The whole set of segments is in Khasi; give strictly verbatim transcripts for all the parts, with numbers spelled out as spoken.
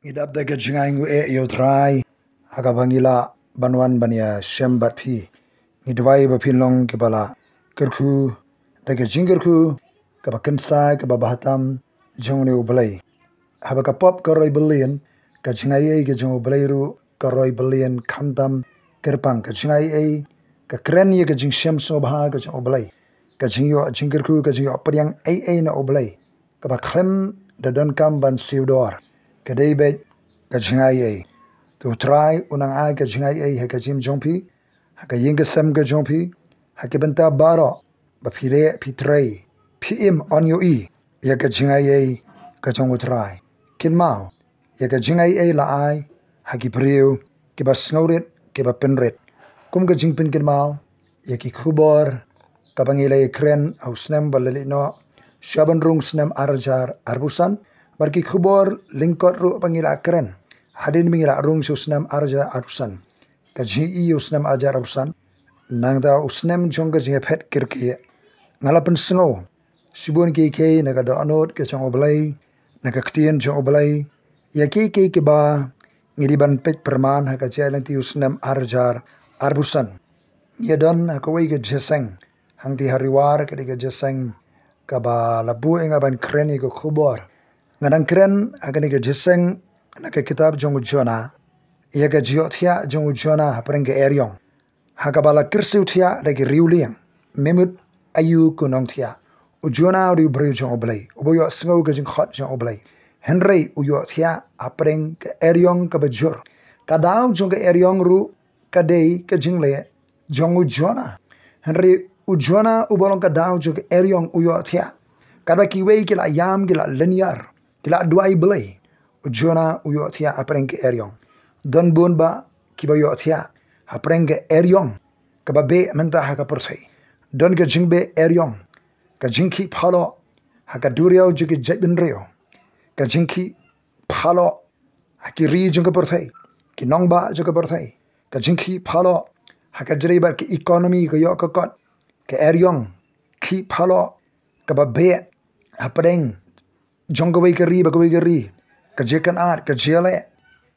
Ngi dap da ka jingai ngu e ïa u Trai ha kaba ngi lah ban wan ban ïa shem bad phi. Ngi duwai ba phin long kiba la kyrkhu da ka jingkyrkhu kaba kynsai kaba bha tam jong une u Blei. Haba ka pop ka roi byllian, ka jingai ei ka jong u Blei ruh ka roi byllian khamtam kyrpang. Ka jingai ei ka kren ïa ka jingshem sngewbha ka jong u Blei, ka jingïoh jingkyrkhu, ka jingïoh pdiang ei ei na u Blei, kaba khlem da donkam ban siew dor. Ka dei beit ka jingai ei. Te u Trai u nang ai ka jingai ei ha ka jingim jong phi, ha ka ïing ka sem ka jong phi, ha ki bynta baroh ba phi leh, phi trei, phi im, yn ïohi ïa ka jingai ei ka jong u Trai. Kynmaw, ïa ka jingai ei la ai ha ki briew kiba sngewrit, kiba pynrit. Kum ka jingpynkynmaw ïa ki khubor kaba ngi la ïakren ha u snem ba la leit noh, sha ban rung snem ar hajar arphew san, bad ki khubor lyngkot ruh ba ngi la kren hadien ba ngi la rung sha u snem ar hajar arphew san. Ka jingïohi ïa u snem ar hajar arphew san, nangta u snem jong ka jingïaphet kyrkieh. Nga la pynsngew shibun kiei kiei na ka dohnud ka jong u Blei, na ka ktien jong u Blei, ïa kiei kiei kiba ngi dei ban peit pyrman ha ka jingïaid lynti u snem ar hajar arphew san. Ngi ïa don ha kawei ka jingïaseng hangtei ha Riwar, ka dei ka jingïaseng kaba la buh ïa nga ban kren ïa ka khubor. Nga dang kren ha kane ka jingïaseng na ka kitab jong u Jonah, ïa ka jingïohthiah jong u Jonah hapdeng ka eriong, ha kaba la kyrsiew thiah da ki riewlieng, me mut aïu ko nongthiah. U Jonah u dei u briew jong u Blei, uba ïohsngew ka jingkhot jong u Blei, hynrei u ïohthiah hapdeng ka eriong kaba jur. Ka daw jong ka eriong ruh ka dei ka jingleh jong u Jonah. Hynrei u Jonah uba long ka daw jong ka eriong u ïohthiah. Katba kiwei ki la ïam, ki la lyniar, ki la duwai Blei, u Jonah u ïohthiah hapdeng ka eriong. Don bun bah kiba ïohthiah hapdeng ka eriong kaba beh mynta ha ka pyrthei. Don ka jingbeh eriong, ka jingkhih phaloh ha ka duriaw jong ki jaitbynriew, ka jingkhih phaloh ha ki ri jong ka pyrthei, ki nongbah jong ka pyrthei, ka jingkhih phaloh ha ka jingri bad ka economy ka ïoh ka kot. Ka eriong khih phaloh kaba beh hapdeng jong kawei ka ri bad kawei ka ri, ka jingkynad, ka jingleh,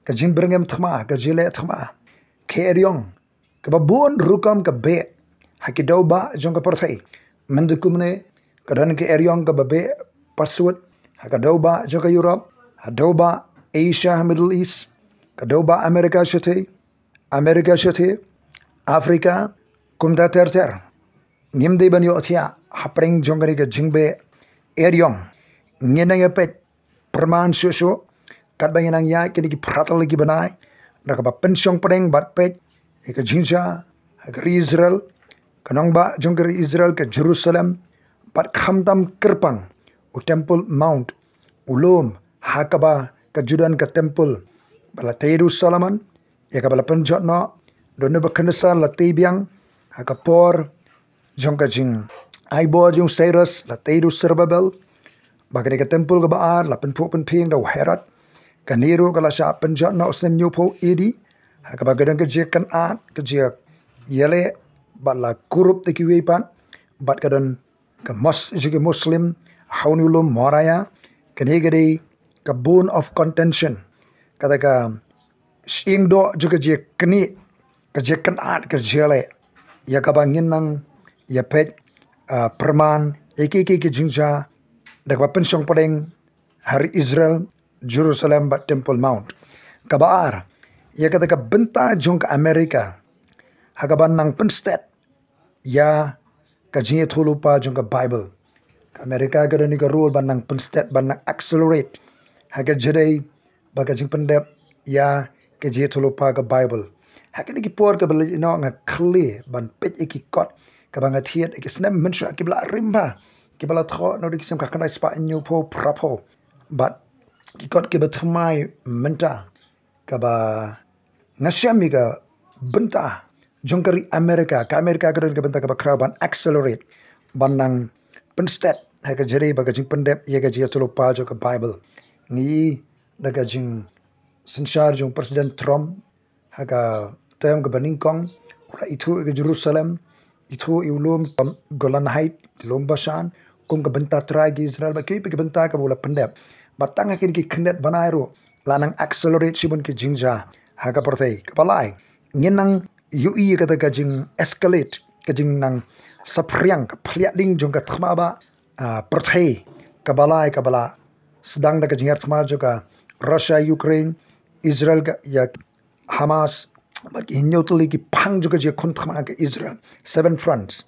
ka jingbyrngem thma, ka jingleh thma. Ka eriong kaba bun rukom ka beh ha ki dewbah jong ka pyrthei. Mynta kumne ka don ka eriong kaba beh pasuh ha ka dewbah jong ka Europe, ha dewbah Asia, Middle East, ka dewbah America shathie, America shathie, Africa, kumta ter ter. Ngim dei ban ïohthiah hapdeng jong kane ka jingbeh eriong. Ngin nang ïa peit pyrman shuh shuh katba ngin nang ïaid kine ki phra tylli ki bnai, da kaba pynshong pdeng bad peit ïa ka jingjia ha ka ri Israel, ka nongbah jong ka ri Israel ka Jerusalem, bad khamtam kyrpang u Temple Mount, u lum ha kaba ka ju don ka temple ba la tei da u Solomon, ïa kaba la pynjot noh da u Nebuchadnezzar, la tei biang ha ka por jong ka jingai bor jong u Cyrus, la tei da u Zerubbabel. Bad kane ka temple kaba ar la pynphuh pynphieng da u Herod. Kane ruh ka la shah pynjot noh u snem hynñiewphew A D, ha kaba ka don ka jingkynad, ka jingïaleh, bad la kurup da kiwei pat, bad ka don ka mosque jong ki Muslim ha une u lum Moriah. Kane ka dei ka bone of contention, kata ka shyieng doh jong ka jingknieh, ka jingkynad, ka jingïaleh, ïa kaba ngin nang ïa peit, ah, pyrman ïa kiei kiei ki jingjia da kaba pynshong pdeng ha ri Israel, Jerusalem bad Temple Mount. Kaba ar, ïa kata ka bynta jong ka America ha kaba nang pynstet ïa ka jingïathuhlypa jong ka Bible. Ka America ka don ïa ka role ban nang pynstet, ban nang accelerate ha ka jingdei bad ka jingpyndep ïa ka jingïathuhlypa ka Bible. Ha kine ki por kaba la leit noh nga khlieh ban peit ïa ki kot kaba nga thied ïa ki snem mynshuwa kiba la rim bha, kiba la thoh naduh ki snem khatkhyndai spah hynñiewphew phraphew, bad ki kot kiba thymmai mynta, kaba nga shem ïa ka bynta jong ka ri America. Ka America ka don ka bynta kaba khraw ban accelerate, ban nang pynstet ha ka jingdei bad ka jingpyndep ïa ka jingïathuhlypa jong ka Bible. Ngi ïohi da ka jingsynshar jong President Trump ha ka term kaba nyngkong, u la ithuh ïa ka Jerusalem, ithuh ïa u lum Golan Heights, lum Bashan, kum ka bynta trai ka Israel, bad kiwei pat ki bynta kaba u la pyndep. Bad tang ha kine ki khyndiat bnai ruh la nang accelerate shibun ki jingjia ha ka pyrthei. Kaba lai, ngin nang ïohi kata ka jing escalate, ka jingnang saphriang, ka phliah ding jong ka thma ba, ah, pyrthei. Kaba lai, kaba la sdang da ka jingïar thma jong ka Russia, Ukraine, Israel ka, ïa Hamas, bad ki hynñiew tylli ki phang jong ka jingkhun thma ka Israel, Seven Fronts,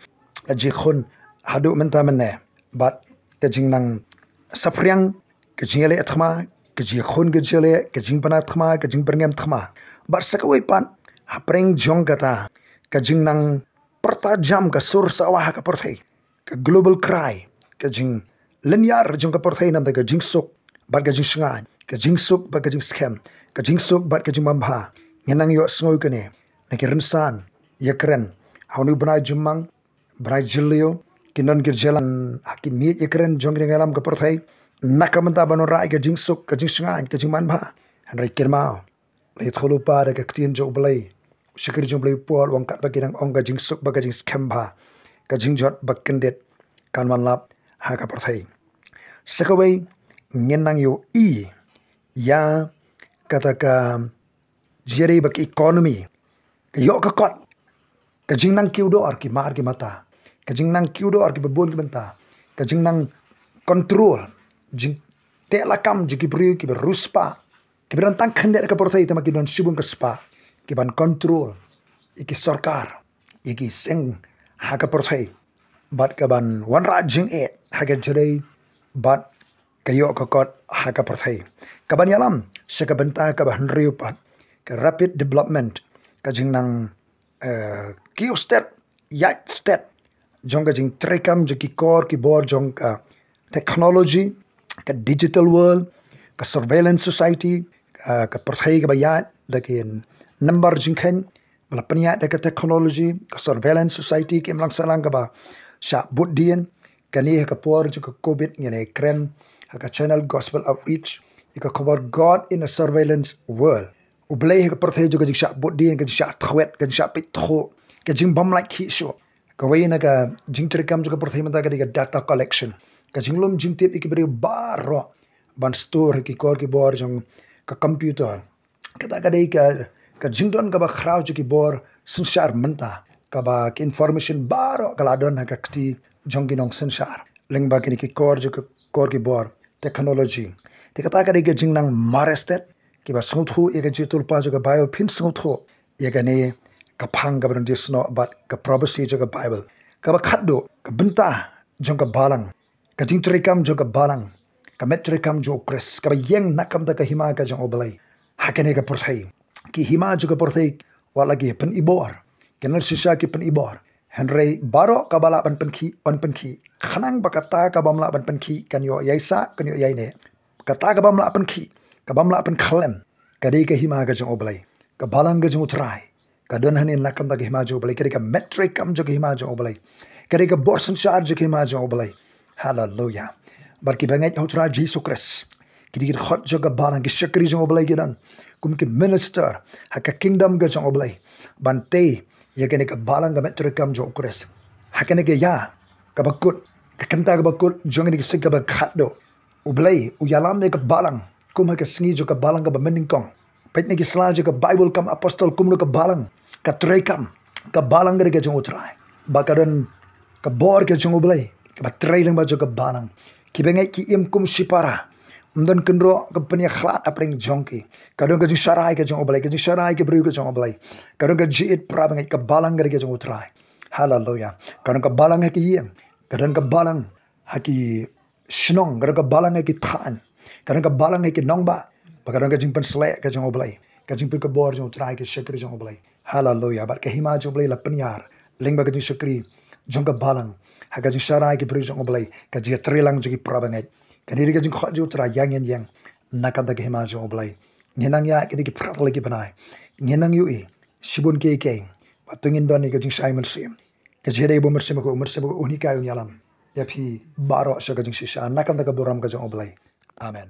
ka jingkhun haduh mynta mynne, bad ka jingnang saphriang, ka jingïaleh thma, ka jingkhun ka jingïaleh, ka jingbna thma, ka jingbyrngem thma. Bad sa kawei pat, hapdeng jong kata, ka jingnang pyrta jam ka sur sawa ha ka pyrthei, ka global cry, ka jinglynñiar jong ka pyrthei namar ka jingsuk bad ka jingshngaiñ, ka jingsuk bad ka jingskhem, ka jingsuk bad ka jingmanbha. Ngin nang ïohsngew kane na ki rynsan ïakren ha une u bnai Jymmang, bnai Jylliew, ki nongkynjah ha ki miej ïakren jong ki nongïalam ka pyrthei. Na ka bynta ban wanrah ïa ka jingsuk, ka jingshngaiñ, ka jingmanbha. Hynrei kynmaw, la ïathuh lypa da ka ktien jong U Blei, u shakri jong U Blei u Paul, u ong katba ki nang ong ka jingsuk bad ka jingskhem bha, ka jingjot ba kyndit kan wanlap ha ka pyrthei. Sa kawei, ngin nang ïohi ïa kata ka jingïadei bad ka economy, ka ïoh ka kot, ka jingnang kiew dor ki mar ki mata, ka jingnang kiew dor kiba bun ki bynta, ka jingnang control, jingteh lakam jong ki briew kiba riewspah, kiba don tang khyndiat ha ka pyrthei tangba ki don shibun ka spah, kiban control ïa ki sorkar, ïa ki seng ha ka pyrthei, bad kaban wanrah jingeh ha ka jingïadei bad ka ïoh ka kot ha ka pyrthei. Kaban ïalam sha ka bynta kaba hynriew pat, ka rapid development, ka jingnang, eh, kiew stet, ïaid stet jong ka jingtreikam jong ki kor ki bor jong ka technology, ka digital world, ka surveillance society, eh, ka pyrthei kaba ïaid da ki nambar jingkheiñ ba la pynïaid da ka technology, ka surveillance society, ka imlang sahlang kaba shah bud dien. Kane ha ka por jong ka covid ngin ïakren ha ka channel Gospel Outreach ïa ka khubor God in a Surveillance World. U Blei ha ka pyrthei jong ka jingshah bud dien, ka jingshah thwet, ka jingshah peit thuh, ka jingbym lait khih shuh. Kawei na ka jingtreikam jong ka pyrthei mynta ka dei ka data collection, ka jinglum jingtip ïa ki briew baroh ban store ha ki kor ki bor jong ka computer. Kata ka dei ka, ka jingdon kaba khraw jong ki bor synshar mynta, kaba ka information baroh ka la don ha ka kti jong ki nongsynshar lyngba kine ki kor jong ka, kor ki bor technology. Te kata ka dei ka jingnang mareh stet. Kiba sngewthuh ïa ka jingïathuhlypa jong ka Baibl phin sngewthuh ïa kane ka phang kaba don jingïasnoh bad ka prophecy jong ka Baibl. Kaba khatduh, ka bynta jong ka balang, ka jingtreikam jong ka balang, ka met treikam jong U Khrist, kaba ïeng na ka bynta ka hima ka jong U Blei ha kane ka pyrthei. Ki hima jong ka pyrthei, wat la ki pynibor, ki nongshisha ki pynibor, hynrei baroh kaba lah ban pynkhih, ban pynkhih, khnang ba kata kabym lah ban pynkhih kan ïoh ïaisah, kan ïoh ïaineh. Kata kabym lah pynkhih, kabym lah pynkhlem, ka dei ka hima ka jong U Blei, ka balang ka jong U Trai. Ka don hangne na ka bynta ka hima jong U Blei, ka dei ka met treikam jong ka hima jong U Blei, ka dei ka bor synshar jong ka hima jong U Blei. Haleluya. Bad kiba ngeit ha U Trai Jisu Khrist ki dei ki dkhot jong ka balang, ki shakri jong U Blei ki don kum ki minister ha ka kingdom ka jong U Blei, ban tei ïa kane ka balang, ka met treikam jong U Khrist. Ha kane ka ïa kaba kut, ka kynta kaba kut jong kane ka sngi kaba khatduh, U Blei u ïalam ïa ka balang kum ha ka sngi jong ka balang kaba mynnyngkong. Peit na ki sla jong ka Baibl, kam apostol kumno ka balang ka treikam, ka balang ka dei ka jong U Trai. Ba ka don ka bor ka jong U Blei kaba trei lyngba jong ka balang. Kiba ngeit ki im kum shipara, ym don kynroh ka pynïakhlad hapdeng jong ki. Ka don ka jingsharai ka jong U Blei, ka jingsharai ka briew ka jong U Blei. Ka don ka jingïeit para bangeit, ka balang ka dei ka jong U Trai. Haleluya. Ka don ka balang ha ki ïing, ka don ka balang ha ki shnong, ka don ka balang ha ki thaiñ, ka don ka balang ha ki nongbah, ba ka don ka jingpynsleh ka jong U Blei, ka jingpynkupbor jong U Trai, ki shakri jong U Blei. Haleluya. Bad ka hima jong U Blei la pynïar lyngba ka jingshakri jong ka balang ha ka jingsharai ki briew jong U Blei, ka jingïatreilang jong ki para bangeit. Kane dei ka jingkhot jong U Trai, ïa ngin ïeng na ka bynta ka hima jong U Blei. Ngin nang ïa kine ki phra tylli ki bnai, ngin nang ïohi shibun kiei kiei, bad to ngin don ïa ka jingshai mynsiem. Ka jingïadei ba u Mynsiem Bakhuid, u Mynsiem Bakhuid un hikai, un ïalam ïa phi baroh sha ka jingshisha, na ka bynta ka burom ka jong U Blei. Amen.